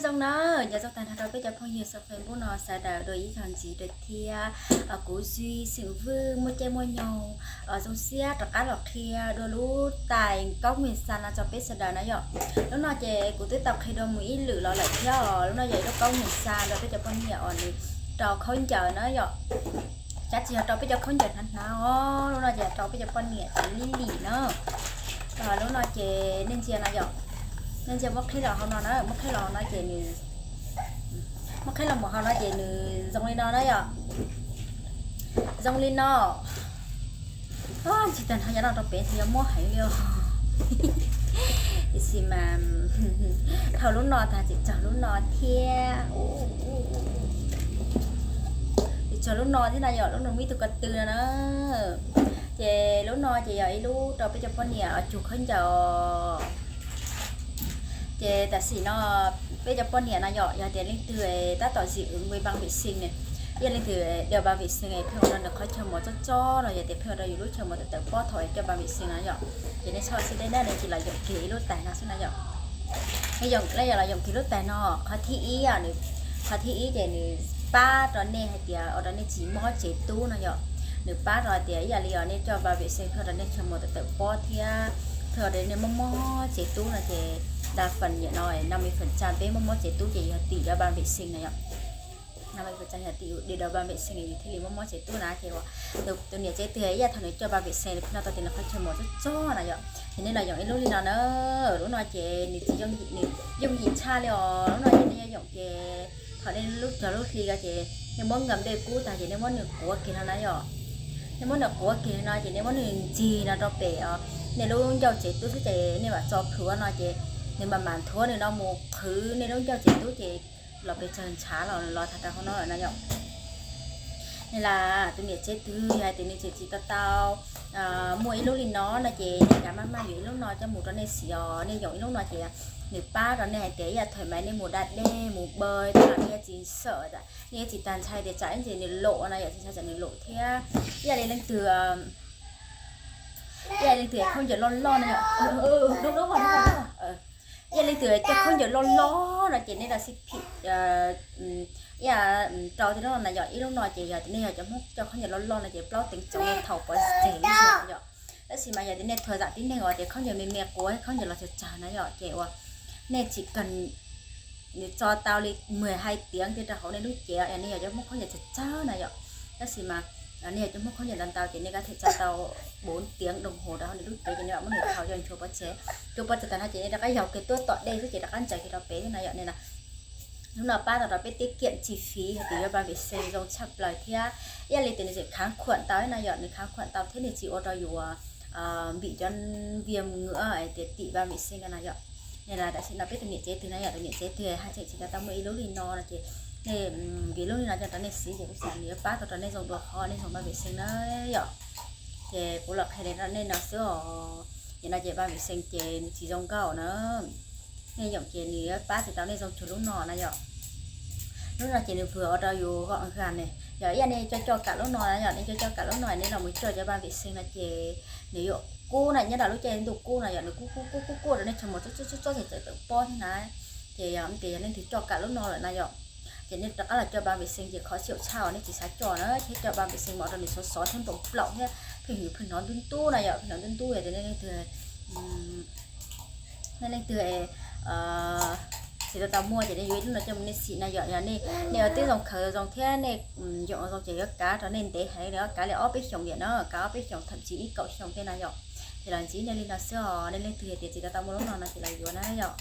Zoo na, nyob zoo tag nrho rau peb cov phooj ywg saum Facebook no sawv daws dua ib zaug ntxiv rau thiab. Kuv Zuj xeem Vwj muaj caij muaj nyoog zoo siab rov qab los qhia dua lub tais kaub mem xa no rau peb sawv daws na yom. Lub no ces kuv twb tau qhia dua mus ib lwm los lawm thiab os. Lub no yog ib lub kaub mem xa rau peb cov poj niam uas nws rau khaub ncaws na yom. Tab sis yog rau peb cov khaub ncaws hnav hnav os, lub no ces rau peb cov poj niam cov lij lim na. Lub no ces nej ntsia no yom, nej ntsia muab qhib los hauv no na, muab qhib los hauv no ces nws, muab qhib los mus hauv no ces nws zoo li no na yom. Zoo li no. Tsis tas nrho nyob no rau pem ntshe yuav mob heev li os. Tiam sis mas dhau lub no tag tseem tshuav lub no thiab. Tseem tshuav lub no thiab na yom, lub no muaj ib tug ko tw no na. Ces lub no ces yog ib lub rau peb cov poj niam cug khaub ncaws. Ces tam sim no peb cov poj niam na yom, yog tias leej twg tab tom zim ua npaj vem xees ne, yog leej twg đeo npaj vem xees pheej ua rau nws qhov chaw mos tsob tsob no, yog tias pheej ua rau yus lub chaw mos tawm tawm pob thaum coj npaj vem xees na yom, ces nej txhob xav deb na, nej cia li los yoom kiag ib lub tais no xwb na yom. Nej yog los yoom kiag lub tais no, qhov thib ib, qhov thib ib ces nws pab rau nej hais tias ua rau nej tsis mob tsev tub no yom. Nws pab rau hais tias ib yam li os nej coj npaj vem xees pheej ua rau nej chaw mos tawm tawm pob thiab pheej ua rau nej mob mob tsev tub no ces đa phần nim no năm mươi phần trăm peb mob mob tsev tub ces yog tim npaj vem xees na yom. Năm mươi phần trăm yog tim yus đeo npaj vem xees yus thiaj li mob mob tsev tub na ces ua tus niam tsev twg ib yam thaum nws coj npaj vem xees nws pheej noj tau tias nws qhov chaw mos tsob tsob na yom. Ces nej los yoom ib lub li no na, lub no ces nws tsis yooj yim, nws yooj yim tshaj li os. Lub no ces nej yuav yoom ces thaum nej lub cog lub hli ko ces nej muab ngam dej kub tag ces nej muab nws quav kiag no na yom. Nej muab nws quav kiag no ces nej muab nws ntsig no rau pem os, nej lub ncauj tsev tub xwb ces nej mam tso plhuav no ces nws mam mam nthuav nws no mus qhwv nej lub ncauj tsev tub ces los pes tsawg ntshav los los tag rau hauv no lawm na yom. Nws las tus niam tsev twg yog hais tias nws tseem tsis tau tau muaj ib lub li no no ces nej kav maj maj yuav ib lub no coj mus rau nej siv os. Nej yoom ib lub no ces nws pab rau nej hais tias ib yam thaum mas nej mus da dej mus npawj tej no nej yuav tsis xav, nej yuav tsis tag ntshai tias tsam ib ntsis nws lom no yom, tsis ntshai tsam nws lom thiab. Ib yam li leej twg, ib yam li leej twg khaub ncaws loj loj no yom, ib yam li leej twg coj khaub ncaws loj loj no ces nej los xij phim ib yam rau tej lub no na yom. Ib lub no ces yog tias nej yog cov Hmoob coj khaub ncaws loj loj no ces plaub teev txoov thaum pov tseg ib zaug yom. Tab sis mas yog tias nej thuam zam tib neeg uas tias khaub ncaws me me quav khaub ncaws los tsawg tsawg na yom, ces ua nej tsis kawg nws tso tau li mười hai tiếng rau hauv nej lub cev, yog nej yog cov Hmoob khaub ncaws tsawg tsawg na yom. Tab sis mas nej yog cov Hmoob khaub ncaws ntau ntau ces nej có thể tso tau bốn tiếng đồng hồ rau hauv nej lub cev ces nej mam muab nws thau coj ntshua pov tseg. Ntshua pov tseg tag no ces nej rov qab yaug kiag tuaj tom dej xwb ces rov qab ntsaws kiag rau pem xwb na yom. Nws na, lub no pab tau rau peb tiết kiệm chi phí hais tias yuav npaj vem xees zoo tshaj plaws thiab. Ib yam li tias nws tseem khav khuam tau na yom, nws khav khuam tau thiab nws tsis ua rau yus npim cov viêm ngứa hais tias tim npaj vem xees no na yom. Nws las tam sim no peb tus niam tsev twg na yom, tus niam tsev twg haj tseem tsis tau tau muaj ib lub li no no ces nej yuav ib lub li no coj rau nej siv ces kuv xav nws yuav pab tau rau nej zoo dua qhov nej zoo npaj vem xees na yom. Ces kuv los qhia li rau nej no xwb os. Ces no ces npaj vem xees ces nws tsis zoo nkauj na. Nej yoom ces nws yuav pab tsis tau nej zoo cuag lub no na yom. Lub no ces nws vwm ua rau yus gọn gàng ne. Yog ib yam nej coj coj kam lub no na yom, nej coj coj kam lub no nej los mus coj cov npaj vem xees no ces nws yuav kub na, nyob rau lub caij ntuj kub no yom, nws kub kub kub kub kub rau nej chaw mos tsob tsob tsob ces txawm tawm pob thiab na. Ces yog tias yog leej twg coj kam lub no lawm na yom, ces nej rov qab los coj npaj vem xees ces khó chịu tshaj os, nej tsis xav coj na, thiab coj npaj vem xees mas ua rau nws sov sov thiab nplaum nplaum thiab pheej hwm pheej hnov ntub ntub na yom, pheej hnov ntub ntub yog tias nej leej twg nej leej twg nej leej twg tsis tau tau muaj ces nej yuav ib lub no coj mus nej xim na yom. Yog nej ua tib zoo khaws zoo thiab nej yoom zoo ces yuav kav rau nej ntev heev, yuav kav li ob peb xyoos yom na, kav ob peb xyoos thậm chí ib kaum xyoo tej na yom. Ces los ntsib nej li no xwb os, nej leej twg hais tias tsis tau tau muaj lub no no ces los yuav na yom.